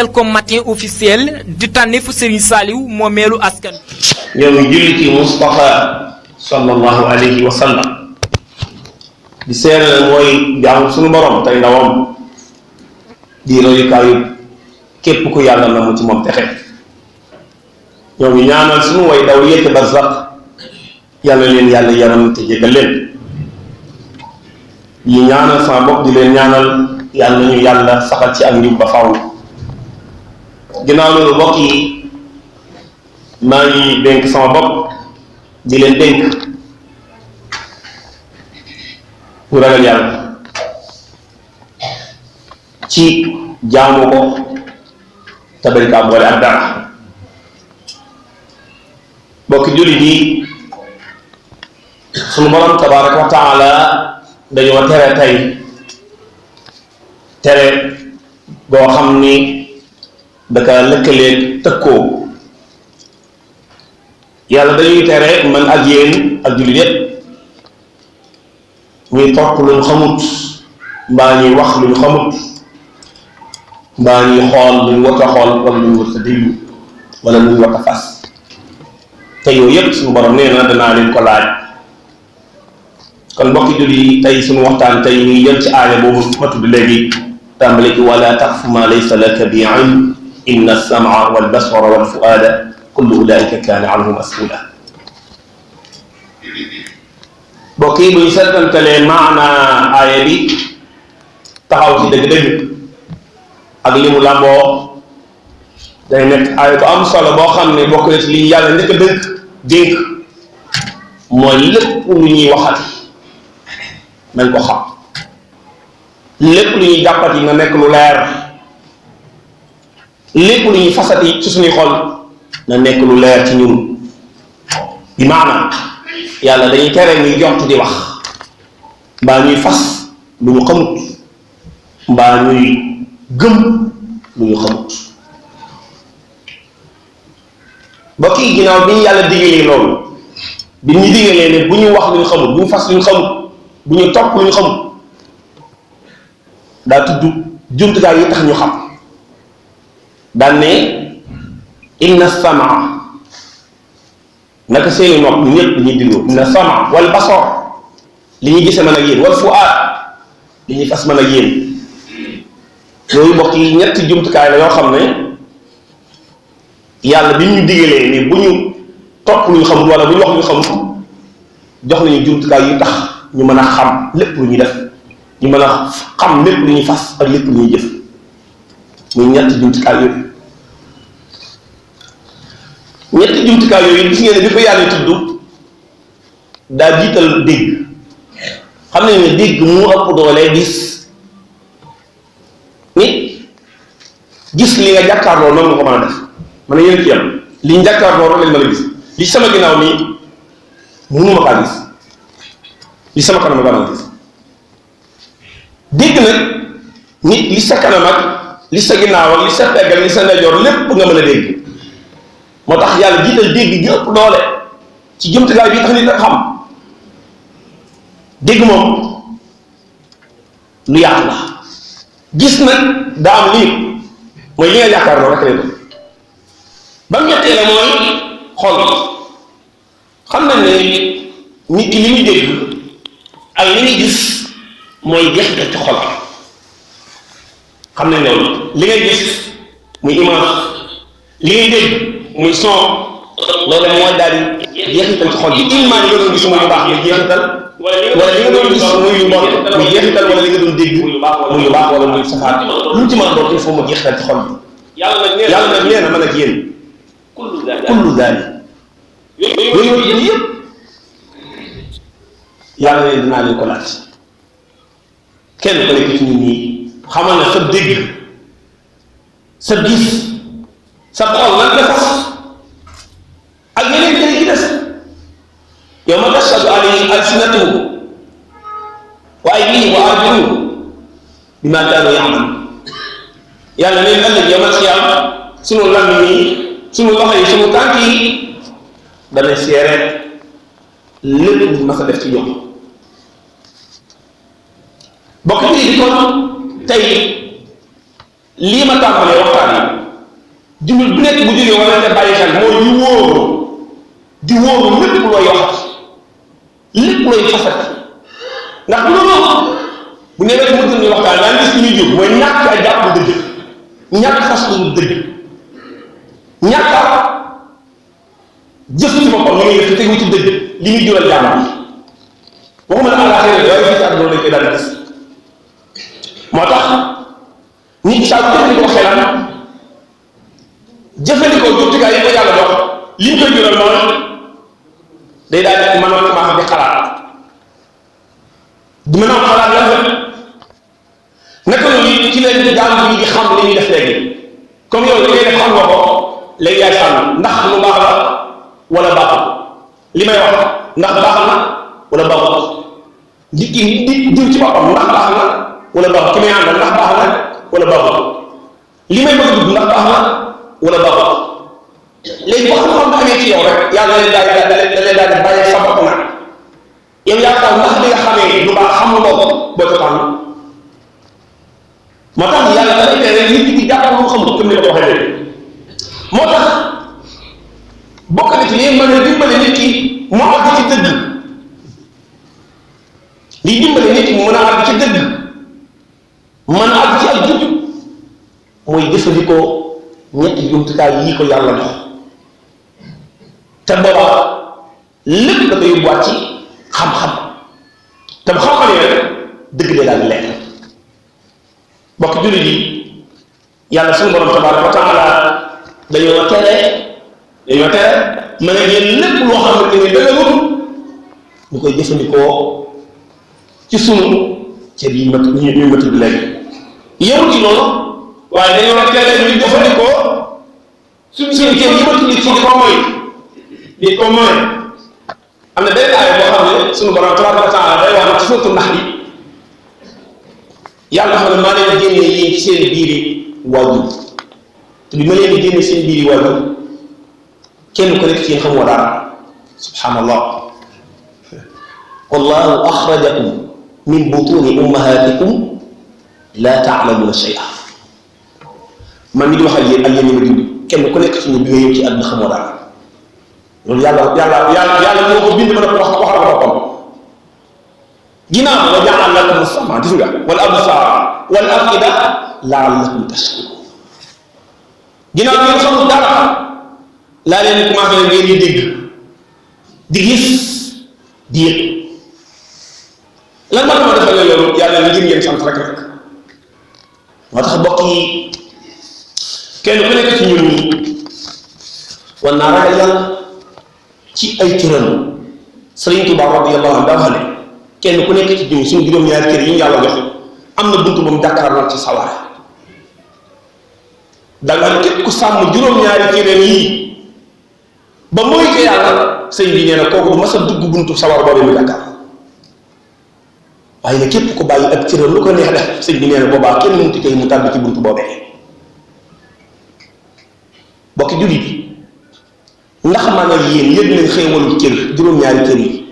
Khelcom matin officiel di tànneefu Serigne Saliou moomeelu askan. ñoo ngi julli ci Mustafa sallallahu alayhi wa sallam di seere mooy jaamu suñu borom tey ndawam di royukaayu képp ku yàlla na mu ci moom texe. ñoo ngi ñaanal suñu way daw yéete barzaq yàlla leen yàlla yaram te jégal leen yi ñaanal sama bopp di leen ñaanal yàlla nañu yàlla saxal ci ak njub ba faaw. ginnaaw loolu mbokk yi maa ngi dénk sama bopp di leen dénk ñu ragal yàlla ci jaamu ko te bañ kaa boole ak dara. mbokki jullit yi sunu borom tabaraka wa taala dañoo tere tey tere boo xam ni daka lëkkaleeg tëkkoo. yàlla dañuy tere man ak yéen ak jullit yépp ñuy topp lu ñu xamut mbaa ñuy wax lu ñu xamut mbaa ñuy xool lu ñu war a xool wala lu ñu war a déglu wala lu ñu war a fas. te yooyu yépp suñu borom nee na danaa leen ko laaj. kon mbokki jullit yi tey suñu waxtaan tey ñu ngi jël ci aaya boobu ma tudd léegi tàmbali ci wala taqfu ma laysa laka bi ilm inna as-sam'a wal basara wal fu'ada kullu ulaika kaana anhu mas'ula. mbokk yi bu ñu seetantalee maana aaya bi taxaw ci dëgg-dëgg ak li mu làmboo day nekk aaya bu am solo boo xam ne bokk na ci li yàlla njëkk a dénk mooy lépp lu ñuy waxati nañ ko xam. lépp lu ñuy jàppati nga nekk lu leer. lépp lu ñuy fasati ci suñuy xol na nekk lu leer ci ñun. bi maanaam yàlla dañuy tere ñuy jot di wax mbaa ñuy fas lu ñu xamut mbaa ñuy gëm lu ñu xamut. mbokk yi ginnaaw bi ñu yàlla digalee loolu bi ñu digalee ne bu ñu wax lu ñu xamut bu ñu fas lu ñu xamut bu ñu topp lu ñu xamut daa tudd jumtukaay yi tax ñu xam. daan ne inna sama naka seeni nopp ñu ñëpp dañuy déglu inna sama wal basar li ñuy gise mën ak yéen wal fuaad li ñuy fas mën ak yéen. yooyu mbokk yi ñetti jumtukaay la yoo xam ne yàlla bi ñu digalee ni bu ñu topp lu ñu xamul wala bu ñu wax lu ñu xamul jox nañu jumtukaay yu tax ñu mën a xam lépp lu ñuy def ñu mën a xam lépp lu ñuy fas ak lépp lu ñuy jëf. muy ñetti jumtukaay yooyu. ñetti jumtukaay yooyu gis ngeen ne bi ko yàlla tudd daa jiital dégg. xam nañ ne dégg mu ëpp doole gis. nit gis li nga jàkkaarloo noonu nga ko mën a def man a yéen ci yam li ñu jàkkaarloo rek lañ mën a gis li sama ginnaaw nii mënuma kaa gis li sama kanam nga mën a gis. dégg nag nit li sa kanam ak li sa ginnaaw ak li sa pegg ak li sa ndeyjoor lépp nga mën a dégg. moo tax yàlla jiital dégg gi ëpp doole ci jumtukaay bi tax nit ak xam. dégg moom lu yaatu la. gis nag daa am lii mooy li nga jàkkaarloo rek lay doon. ba mu ñettee la mooy xol. xam nañ ne nit ki li muy dégg ak li muy gis mooy jeexital ci xol. xam nañ loolu li ngay gis muy image li ngay dégg muy son loolu mooy daal di jeexital ci xol bi imaan yi nga doon gis muy yu baax muy jeexital wala li nga doon gis muy yu bon muy jeexital wala li nga doon dégg muy yu baax wala muy safaat lu mu ci mën a doon il faut mu jeexital ci xol bi. yàlla nag nee na man ak yéen kullu daali yooyu yëpp yàlla ne dinaa leen ko laaj. kenn ku nekk ci ñun ñii xamal na sa dégg sa gis sa xol lan la fas ak yeneen jëri ci des yawma tashhadu alayhim alsinatuhum wa aydihim wa arjuluhum bima kaanu ya'maluun. yàlla neen ëllëg yawmal qiyaama sunu làmmiñ yi sunu loxo yi sunu tànk yi dana seere lépp lu mas a def ci ñoom. bokk yi di kon tey lii ma tàmbalee waxtaan yi jullit bu nekk bu jógee wala te bàyyi xel mooy yu wóoru di wóoru lépp looy wax lépp looy fasat ndax bu loolu bu nee rek mënta ñu waxtaan daa gis ñuy jóg mooy ñàkk a jàpp dëgg ñàkk fas lu dëgg ñàkk a jëf ci boppam li muy def tegu ci dëgg li muy jural jàmm bi waxuma la àllaaxira waaye fii ci àdduna lañ koy daal gis moo tax nit saa jëfandikoo xelam jëfandikoo jumtukaay yi ko yàlla jox li ñu koy jural noonu day daal di mën a commencé di xalaat di mën a am xalaat la naka noonu ci leen jaam yi di xam li ñuy def léegi comme yow li ngay def xam nga ko léegi yaay sànn ndax lu baax la wala baaxul li may wax ndax baax na wala baaxul di diw ci boppam ndax baax na wala baaxul ki may àndal ndax baax na wala baaxul li may bëgg dugg ndax baax na wala baaxul léegi boo xam-xam amee ci yow rek yàlla da leen daal di bàyyi sa bopp nag yow yaa taw ndax li nga xamee lu baax xam nga ko boo ko tànn moo tax yàlla dafay tere nit ñi di jàppal lu xamul comme ni ma ko waxee léegi moo tax bokk na ci li mën a dimbale nit ki mu àgg ci dëgg liy dimbale nit ki mu mën a àgg ci dëgg mën a àgg ci ak jub mooy jëfandikoo ñetti jumtukaay yii ko yàlla jox te boobaa lépp da koy yóbbuwaat ci xam-xam te bu xam-xam yi rek dëgg de daal di leer bokk jullit yi yàlla suñu borom tabaaraka wa taala dañoo tere mën a yéen lépp loo xamante ni dëgërul ñu koy jëfandikoo ci sunu ceeb yi ñu mët bi léegi yëngu ci loolu waaye dañoo tere ñu jëfandikoo suñu ceeb yi mët bi ci di ko mooy am na benn aaya boo xam ne sunu borom tabaaraka wa taala day wax ci suuratu Nahl bi yàlla xam ne maa leen génne yéen ci seen biiri waajur te bi ma leen di génne seen biiri waajur kenn ku nekk ci yéen xamoo dara subhanallah wallahu axrajakum min butuni ummahatikum la taalamuuna shay'a man mi di wax ak yéen ñi ma dund kenn ku nekk ci ñun bi nga ñëw ci àdduna xamoo dara loolu yàlla moo ko bind ba dafa wax la boppam ginnaaw wa jaal lakum sama gis nga wal absar wal afida laallakum tashkurun ginnaaw bi nga xamul dara laa leen commencé leen ngeen di dégg di gis di yëg lan moo tax ma defal loolu yàlla ngir ngeen sant rek moo tax bokk yi kenn ku nekk ci ñun ñi war naa ragal yàlla ci ay cëram Sëriñ Tuubaa radiyallahu anhu daa wax ne kenn ku nekk ci ñun suñu juróom-ñaari kër yi ñu yàlla jox am na buntu ba mu jàkkaarloo ci sawara danga képp ku sàmm juróom-ñaari këram yii ba mooy ko yàlla sëñ bi nee na kooku du mas a dugg buntu sawara boobu mu jàkkaar waaye nag képp ku bàyyi ak cëram lu ko neex def sëñ bi nee na boobaa kenn mënut koy mu tàbbi ci buntu boobee bokki jullit bi ndax maanaam yéen yëg nañ xéewalu kër juróom-ñaari kër yi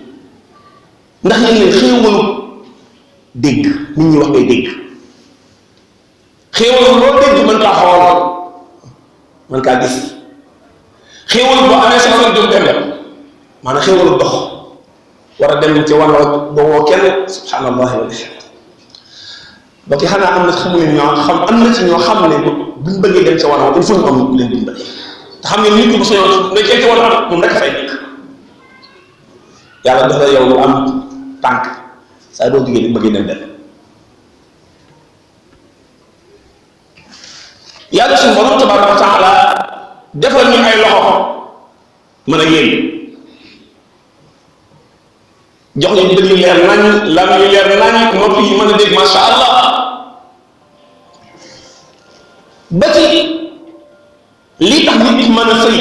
ndax yéen leen xéewalu dégg nit ñi wax ngay dégg xéewalu loo dégg mën kaa xool mën kaa gis xéewalu boo amee sa xol jóg dem la maanaam xéewalu dox war a dem ci wàll boo kenn subhanallah wa bihamdihi bokki xanaa am na xamu leen ñoo xam am na ci ñoo xam ne buñ bëggee dem ca wàll il faut ñu am ku leen dimbali te xam ngeen nit ki bu soñoon nekkee ci wàll moom rek fay nekk yàlla dafa yow lu am tànk saa doo jigéen bëggee dem dem yàlla suñu borom tabaaraka wa taala defal ñu ay loxo mën a yéen jox ñu bët yu leer nañ lam yu leer nañ nopp yi mën a dégg masha allah ba ci lii tax nit ki mën a sëy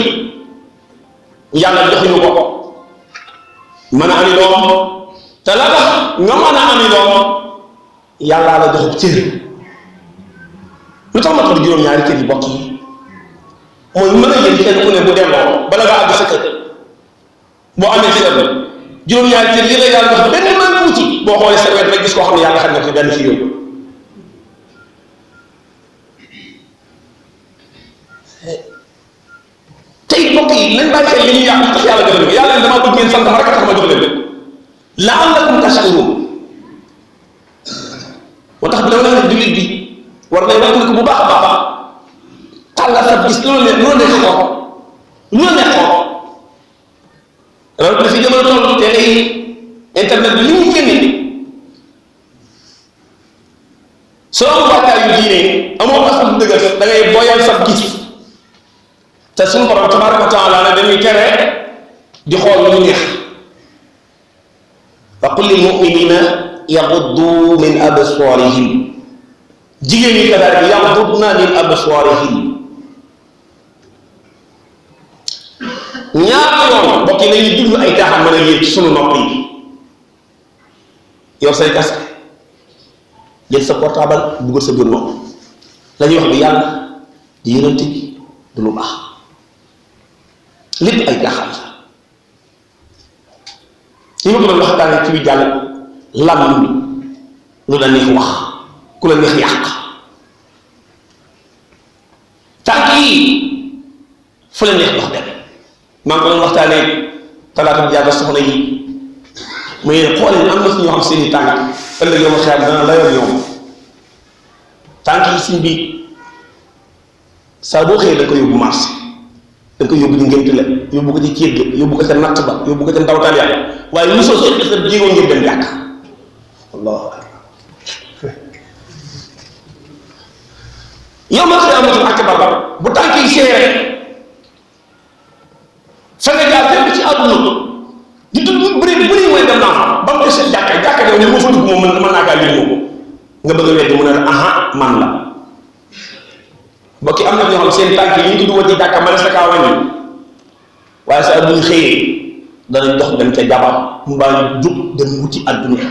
yàlla joxuñu ko mën a ami doom te la tax nga mën a ami doom yàllaa la jox cër lu tax ma tax juróom-ñaari kër yi bokk yi mooy mën a yéen kenn ku ne bu delloo bala nga àgg sa kër boo amee ci kër juróom-ñaari kër yi la yàlla jox benn mën wuti boo xoolee sa wet rek gis koo xam ne yàlla xam ne ci benn fi yooyu mbokk yi nañ bàyyi xel li ñuy yàq tax yàlla jox leen yàlla leen damaa bëgg ngeen sant ma rek tax ma jox leen la'allakum tashkurun. moo tax bi dama ne jullit bi war nay wax ko bu baax a baax tàllal sa gis loolu ne xool rawatina fi jamono toll te ay internet bi li ñu génne soo am bàkkaar yu diine amoo pas bu dëgër da ngay boyal sa gis te suñu borom tabaraka wa taala ne dañuy tere di xool lu neex fa qul lil mu'minina yaghuddu min absarihim jigéen ñi kadaalika yaghuddna min absarihim ñaata yoon mbokk yi nañuy déglu ay taaxam mën a yéeg ci sunu nopp yi yor say casque jël sa portable dugal sa biir nopp la ñuy wax bi yàlla di yonent bi du lu baax lépp ay taaxam la ñu ma ko doon waxtaanee ci bi jàll lam bi lu la neex wax ku la neex yàq tànk yi fu la neex wax dem maa ngi ko doon waxtaanee talaata bi jàll soxna yi muy xoolee am na si ñoo xam seen i tànk ëllëg yow ma xeeb dana la yor ñoom tànk yi siñ bi saa boo xëyee da nga ko yóbbu marché da nga ko yóbbu ci ngénte la yóbbu ko ci ceeb ga yóbbu ko ca natt ba yóbbu ko ca ndawtal ya waaye lu soo seet sa jéegoo ngir dem jàkk allahu akbar yow ma xëy amatul akbar ba bu tànk yi seere Sénégal fépp ci àdduna di tudd bëri mooy dem naa ba mu des jàkka yow ne moo fa dugg moom mën naa kaa lii moom nga bëgg a weddi mu ne la aha man la mbokk yi am na ñoo xam seen tànk yi ñu tudd ci jàkka ma ne sa kaa wàññi waaye saa bu ñu xëyee danañ dox dem ca jabar mbaa ñu jug dem wuti àdduna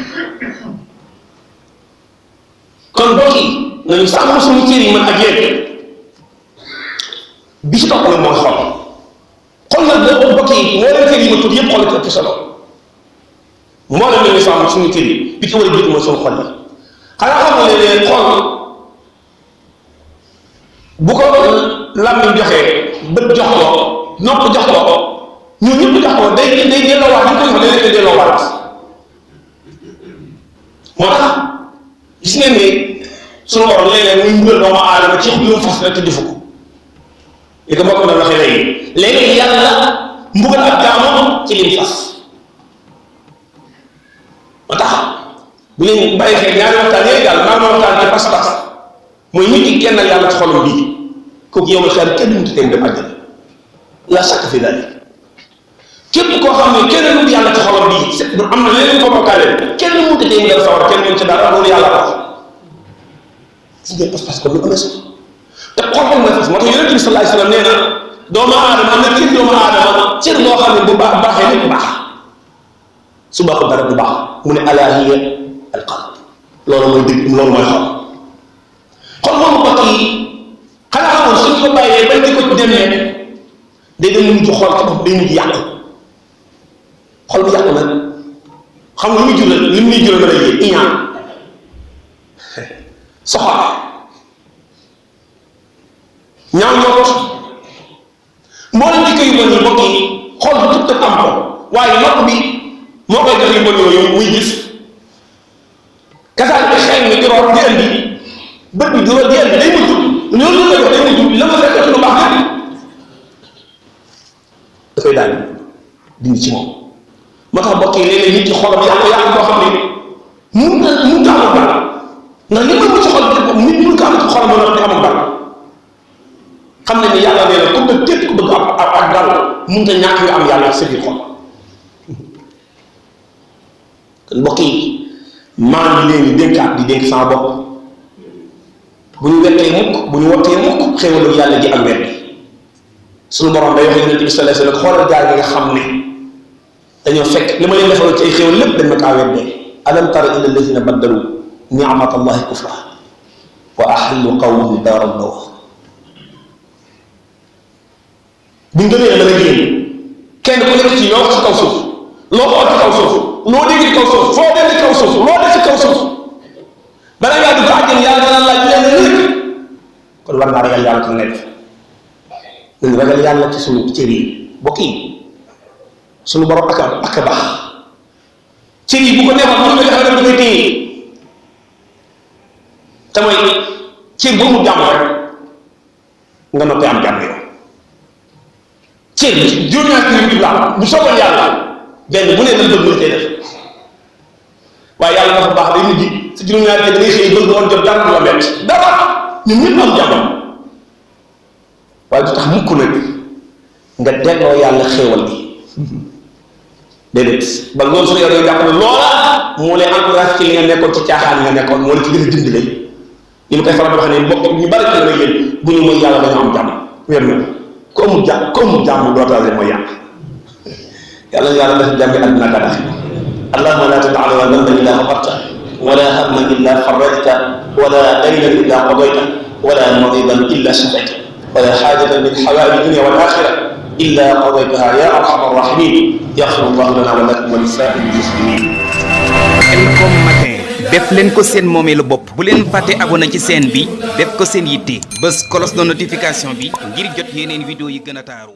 kon mbokk yi nañu sàmm suñu cër yi man ak yéen bi ci topp nag mooy xol nag boo mbokk yi moo leen cër yi ma tudd yëpp xol ci ëpp solo moo leen ñu sàmm suñu cër yi bi ci war a jiitu mooy suñu xol yi xanaa xam nga ne xol bu ko làmmiñ joxee bët jox ko nopp jox ko ñu ñëpp jox ko day delloowaat ñu ko jox day delloowaat moo tax gis ngeen ni suñu borom léeg-léeg muy mbugal doomu aadama ci lu mu fas rek te defu ko li ko mbokk na waxee léegi yàlla mbugal ab jaamam ci lim fas moo tax bu leen bàyyi xel ñaari waxtaan yooyu daal maa ma waxtaan ci pas-pas mooy nit ki kenn yàlla ci xolam bii kooku yow ma xel kenn mënut a teg dem àjjana la sakk fi daal képp koo xam ne kenn mënut yàlla ci xolam bii am na leneen ko bokkaale kenn mënut a teg mu dem sawar kenn mënut ci dara loolu yàlla ko si ngeen pas-pas comme lu amee solo te xol xam nga fas moo tax yonent bi sallallahu alayhi wasallam nee na doomu aadama am na cër doomu aadama cër boo xam ne bu baaxee lépp baax su baaxul dara du baax mu ne alaa hiya al qalb loolu mooy dëgg loolu mooy xol xol moomu mbokk yi xanaa xamoon suñ ko bàyyee bañ di ko demee day dem mujj xol ci bopp day mujj yàqu xol bu yàqu nag xam nga lu muy jural li muy jural ma lay yëg iñaan soxor ñaaw ñoot mboolem di koy mën yi mbokk yi xol bu tëb tëb am ko waaye nopp bi moo koy def yu mën yooyu muy gis kasaal bi xel mi di root di indi bët bi di root di indi day mujj loolu la koy day mujj la ma fekk ci lu baax lépp da koy daal dindi ci moom moo tax mbokk yi léeg-léeg nit ci xolam yàqu boo xam ne mun ta amul dara ndax li mën mu ci xol nit mun ko am ci xolam ba di amul dara xam ne ni yàlla nee na comme que képp ku bëgg ak dal mun ta ñàkk nga am yàlla sa biir xol kon mbokk yi maa ngi leen di dénkaat di dénk sama bopp bu ñu wettee mukk bu ñu wottee mukk xéwalu yàlla ji ak wet bi suñu borom day wax yonent bi sallallahu alayhi wasallam xoolal gaal gi nga xam ne dañoo fekk li ma leen defaloon ci ay xéwal lépp dañ ma kaa weddee alam tara ila alladina baddalu ni'matallahi kufra wa ahillu qawmahum daaral bawar bu ñu gënee mën a génn kenn ku nekk ci loo ci kaw suuf loo xool ci kaw suuf loo dégg ci kaw suuf foo dem ci kaw suuf loo def ci kaw suuf bala ngaa dugg àjjana yàlla dana laaj leen lépp kon war naa ragal yàlla ci nekk nañ ragal yàlla ci suñu cër yi bokk yi suñu borom ak baax cër yi bu ko neexoon mënu ko joxe rek da koy téye te mooy cër boo mu jàmm rek nga noppee am jàmm yow cër bi juróom-ñaari cër la bu soogoon yàlla benn bu ne lan bëgg mën cee def waaye yàlla dafa baax day mujj si juróom-ñaari cër da ngay xëy bëgg woon jot jàmm la bett dara ñun ñëpp am jàmm waaye du tax mukk nag nga delloo yàlla xéewal bi déedéet ba loolu su yow yow jàpp ne loola moo lay encouragé ci li nga nekkoon ci caaxaan nga nekkoon moo la ci gën a dimbale li ma koy faral di wax ne mbokk ñu bari ci la yéen bu ñu mooy yàlla dañoo am jàmm wér na ku amul jàmm dootaale mooy yàlla yàlla yàlla def jàmm àddina ak àllaaxira allahumma la tad'a lana dhanban illa ghafarta wala hamman illa farajta wala daynan illa qadayta wala maridan illa shafayta wala haajatan min hawaaiji dunya wal aaxira illa qadaytaha ya arhamar rahimin yaghfiru llahu lana wa lakum wa li saa'iril muslimin. Khelcom matin def leen ko seen moomeelu bopp bu leen fàtte abonné ci chaîne bi def ko seen yitte bës cloche de notification bi ngir jot yeneen vidéo yi gën a taaru.